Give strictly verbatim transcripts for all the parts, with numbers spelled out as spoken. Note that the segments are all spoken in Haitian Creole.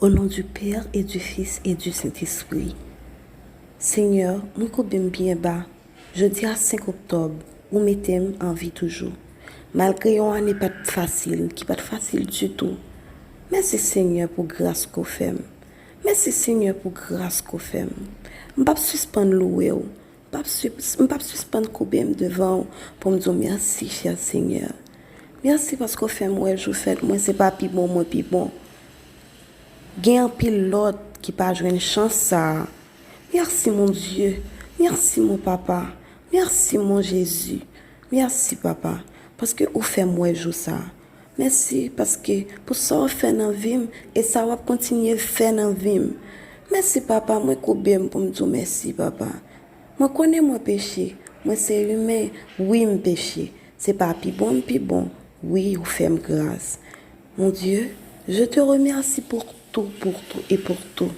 Au nom du Père et du Fils et du Saint-Esprit. Senyè, mwen koube m byen ba. Jodi a senk oktòb, ou mete m an vi toujou. Malgre yon ane pa t fasil, ki pa t fasil ditou. Mèsi Senyè pou gras ke w fè m. Mèsi Senyè pou gras ke w fè m. M p ap sispann louwe w. M p ap sis-, m p ap sispann koube m devan w pou m di w mèsi, chè Senyè. Mèsi paske w fè m wè jou fèt mwen, se pa pi bon mwen pi bon. Gen anpil lòt ki pa jwenn chans sa a. Mèsi, mon Dye. Mèsi, mon Papa. Mèsi, mon Jezi. Mèsi, Papa, paske ou fè m wè jou sa a. Mèsi paske pou sa w fè nan vi m e sa w ap kontinye fè nan vi m. Mèsi, Papa, mwen koube m pou m di w mèsi, Papa. Mwen konnen mwen peche. Mwen se imen. Wi, m peche. Se pa pi bon m pi bon. Wi, ou fè m gras. Mon Dieu, je te remercie pour tout, pour tout et pour tout.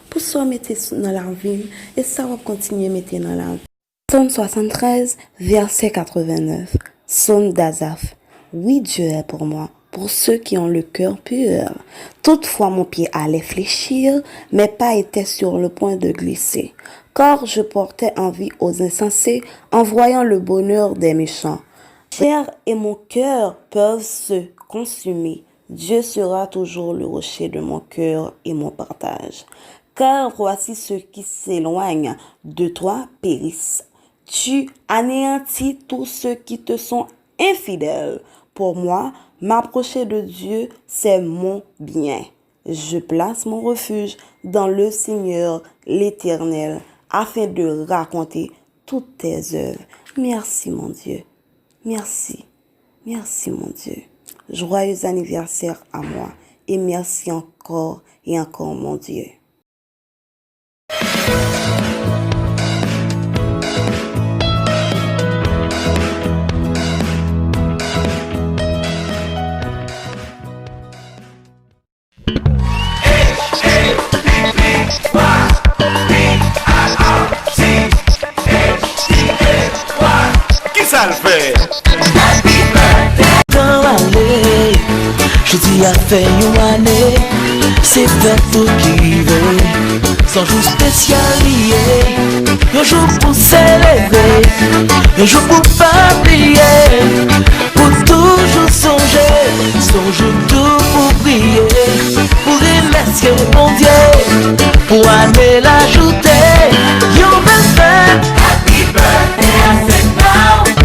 Pou sa w mete nan lavi m e sa w ap kontinye mete nan lavi m. Psaume soixante-treize, verset quatre-vingt-neuf. Psaume d'Asaph. Oui, Dieu est pour moi, pour ceux qui ont le cœur pur. Toutefois, mon pied allait fléchir, mes pas étaient sur le point de glisser, car je portais envie aux insensés en voyant le bonheur des méchants. Chair et mon cœur peuvent se consumer, Dieu sera toujours le rocher de mon cœur et mon partage. Car voici ceux qui s'éloignent de toi périssent. Tu anéantis tous ceux qui te sont infidèles. Pour moi, m'approcher de Dieu, c'est mon bien. Je place mon refuge dans le Seigneur l'Éternel, afin de raconter toutes tes œuvres. Merci, mon Dieu. Merci. Merci, mon Dieu. Joyeux anniversaire à moi et merci encore et encore, mon Dieu. Kisa l fè? Tan ale, jodi a fè yon ane, se fèt ou ki rive. Se yon jou espesyal li ye, yon jou pou selebre, yon jou pou pa bliye, pou toujou sonje, se yon jou tou pou priye, pou remèsye Bondye, pou ane l ajoute yon bèl fèt. Happy birthday a Sent Mawou.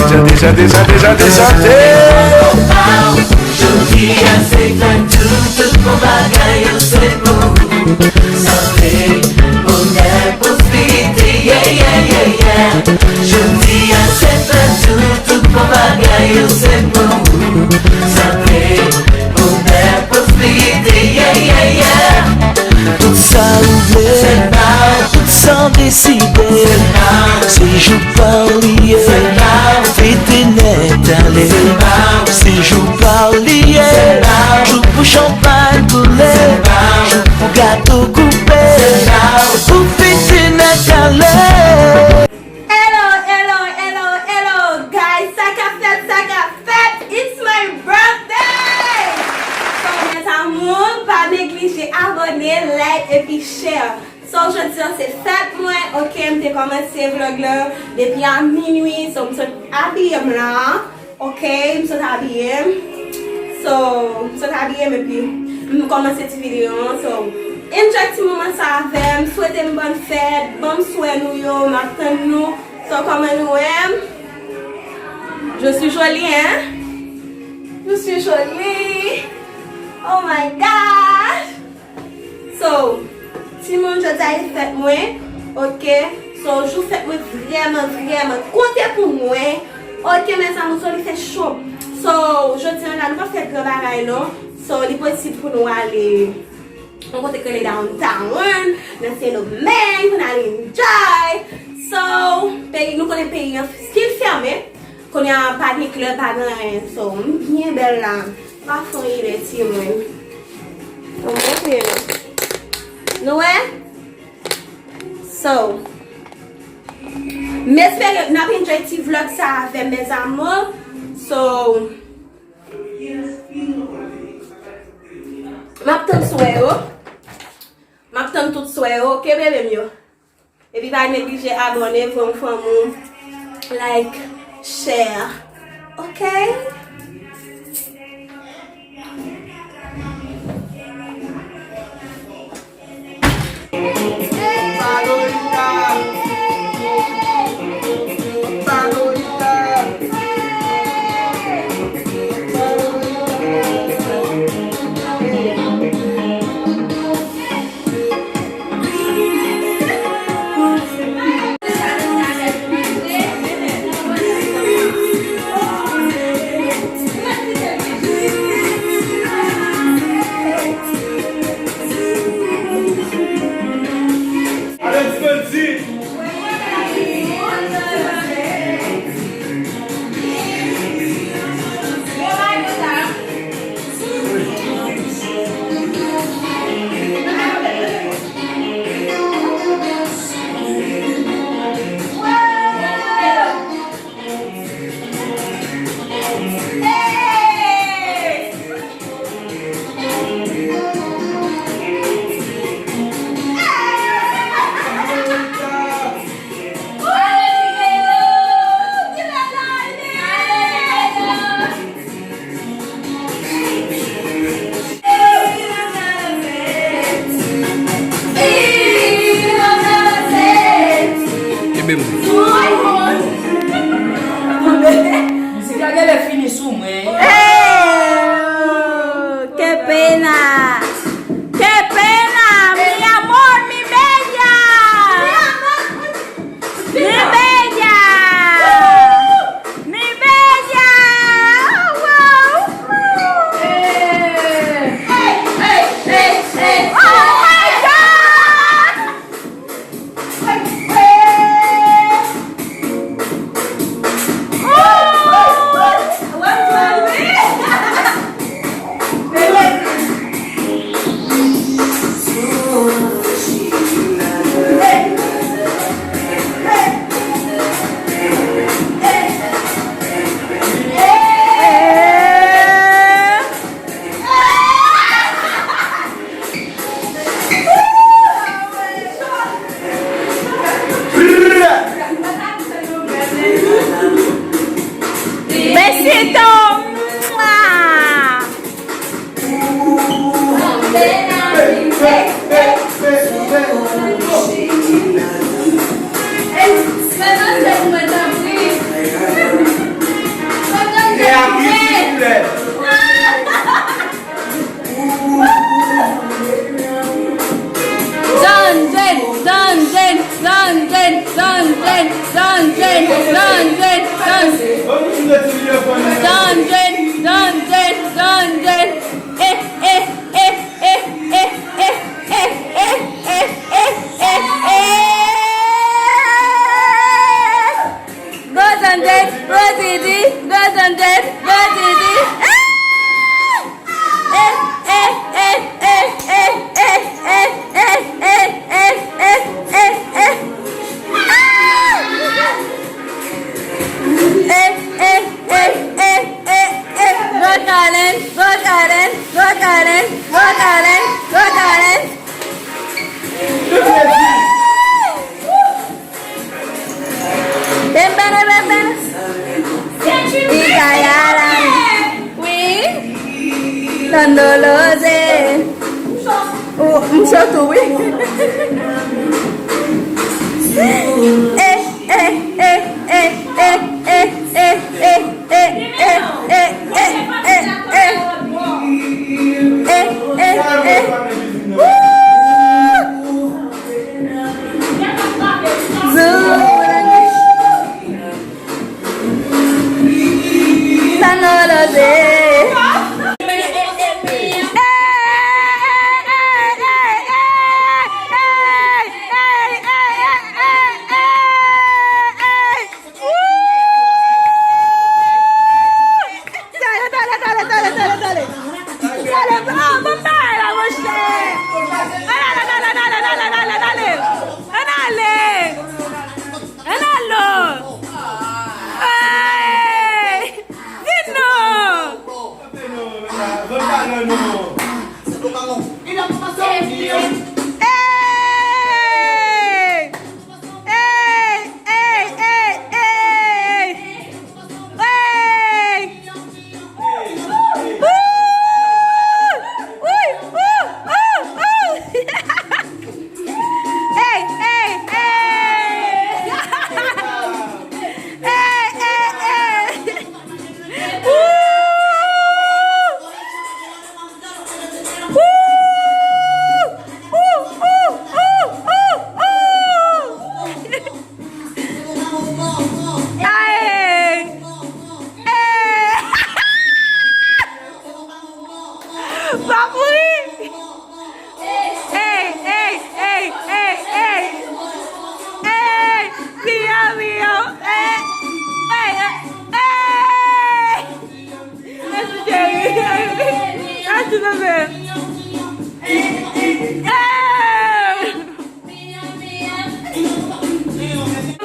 Chante, chante, chante, chante, chante, chante. Jodi a se fèt ou, tout bon bagay yo se pou ou. Sante, bonè, pwosperite, yeah, yeah, yeah, yeah. Jodi a se fèt ou, tout bon bagay yo se pou ou. Sante, bonè, pwosperite, yeah, yeah, yeah. Tout sa ou vle, tout sa w deside, se jou pa w li ye. Fete nèt ale, se jou pa w li ye. Jou pou chanpay boule, jou pou gato koupe, pou fete nèt ale. Hello, hello, hello, hello, guys. Sa k ap fèt, sa k ap fèt. It's my birthday! So, mes amours, pa neglije abòne, like, epi share. So, jodi a se fèt mwen, ok, m te kòmanse vlog la depi a minui, so, m sot abiye m la. Ok, m sot abiye m. So, m sot abiye m epi m kòmanse ti videyo an. So, enjoy ti moman sa avè m. Swete m bòn fèt. Ban m swè nou yo. M ap tann nou. So, kòman nou wè m? Je suis jolie, hein? Je suis jolie. Oh my gosh! So, timoun, jodi a e fèt mwen, ok? So, jou fèt mwen vrèman, vrèman konte pou mwen. Ok, mes amours, so li fè cho. So, jodi a la, nou pa fè gran bagay, non. So, li posib pou nou ale yon kote k rele downtown, nan Sendomeng, pou n al enjoy. So, peyi, nou konnen peyi an still fèmen. Kounye a, pa gen klèb, pa gen anyen. So, m byen bèl la. Pa fon ide, timoun. Bon, montre nou. Nou wè? So, m espere n ap enjoy ti vlog sa avè m, mes amours. So, M ap tann swè yo. M ap tann tout swè yo, oke, bebe m yo? Epi pa neglije abòne, voye yon fanmi w, like, share. Oke? Ebe m. Mizik la genlè fini sou mwen. Hey! Qué pena. Qué pena. Mi amor, mi bella. Mi bella! Mi bella! Oh, wow! Oh my God! Besito! Mua! Dungeon, dungeon, dungeon, dungeon, dungeon, dungeon, dungeon. Dungeon, dungeon, dungeon. Eh, eh, eh, eh, eh, eh, eh, eh, eh, eh, eh, eh, eh, eh. Go Dungeon, go Didi, go Dungeon, go Didi. Ah! Go Karen, go Karen, go Karen, go Karen, go Karen. Bembene, bembene. Ikayara. Wi. Tandoloze. Ou, m cho tou, wi. Eh, eh, eh, eh, eh, eh, eh, eh, eh. Eh, eh, eh, eh, eh. Eh, eh, eh. Woo! Zoulangi. Tandoloze. Eh, eh, eh, eh, eh. Ey! Ey, ey, ey, ey! Ey! Woo! Woo! Woo! Woo! Woo! Ey, ey, ey! Ey, ey, ey! Woo! Woo! Woo! Woo! Woo! Woo! Woo! Ay! Ey! Pa mouri! Ey, ey, ey, ey, ey! Ey! Miyo, miyo! Ey! Ey, ey, ey! Mèsi, cheri! Mèsi, bebe! Ey!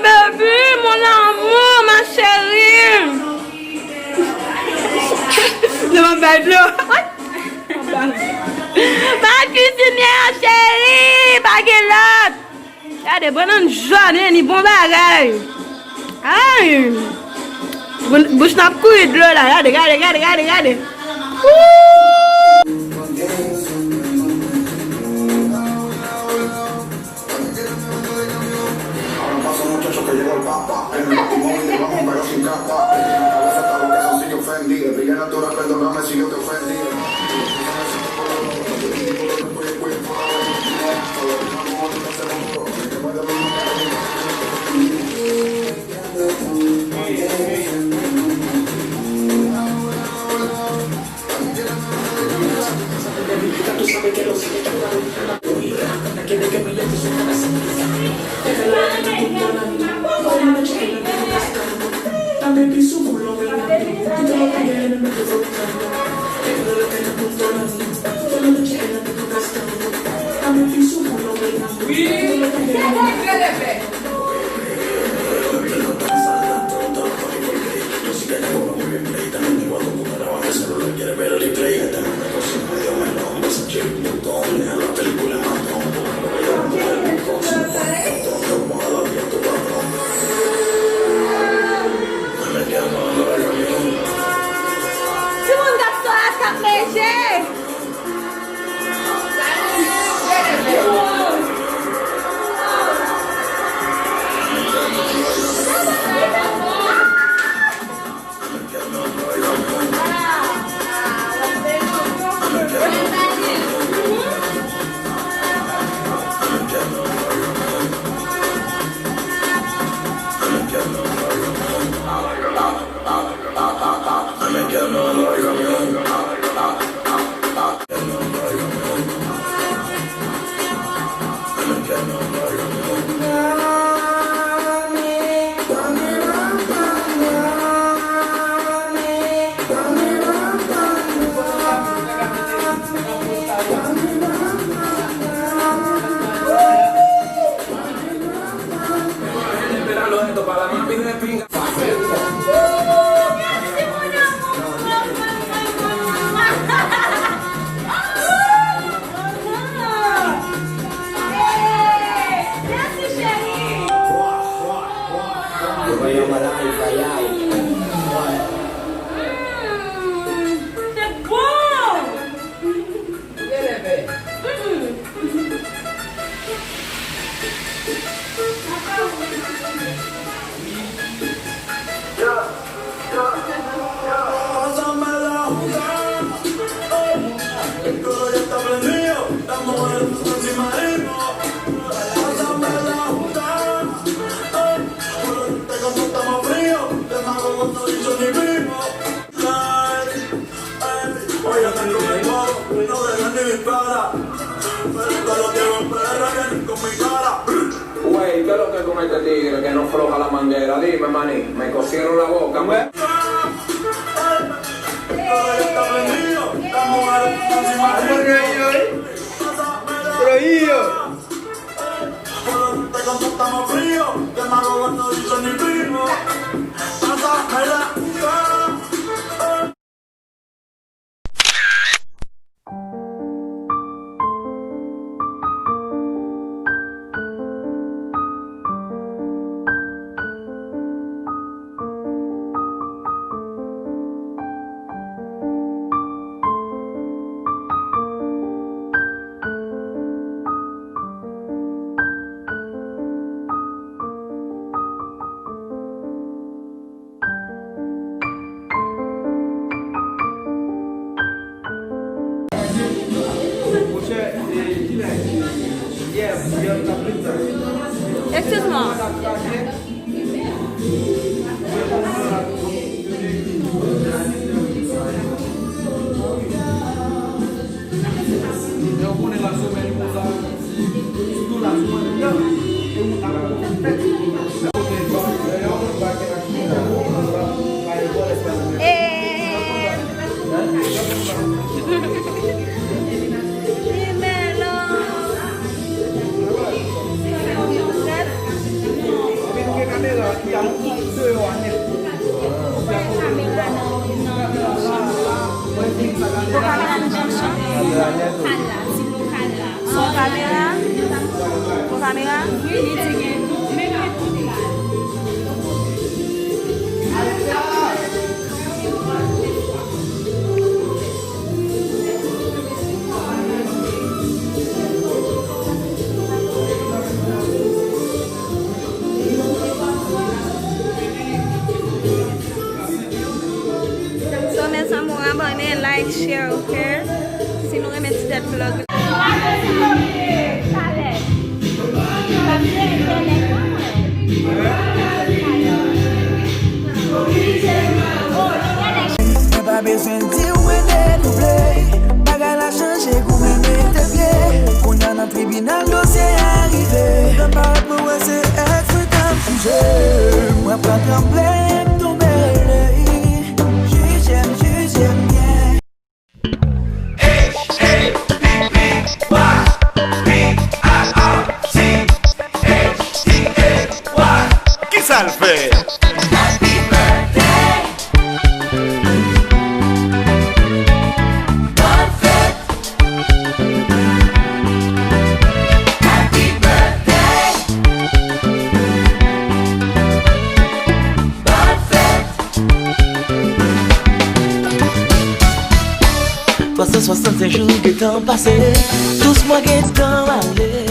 Baby, mon amour, ma chérie. Devan bèl dlo. Pa kizine, cheri, pa gen lòt. Gade, bannann jòn, ni bon bagay. Ay! Bou-, bouch nan ap kouri dlo la. Gade, gade, gade, gade, gade. Woo! Timoun, gad sa k ap meje. Wey, ¿qué es lo que con este tigre que no afloja la manguera? Dime, manín, me cosieron la boca. Pero yo, eh. Pero yo. Li mèlo. Kamera nan, nan, nan. Kamera nan janm chanje. Lokal la, ti lokal la. Fon kamera? Fon kamera? Wi, li di gen, men gen tout la. So, mes amours, abòne, like, share, ok? Si nou renmen ti tèt vlog. Mwen pa bezwen di w mwen dedouble. Bagay la chanje, goumen mete pye. Kounye a nan tribinal dosye a rive. Nan parèt mwen wè se èks mwen k ap jije. Mwen pran tranble, m tonbe rele. Jije m, jije m byen. Kisa l fè? Twa san swasannsenk jou gentan pase, douz mwa gentan ale.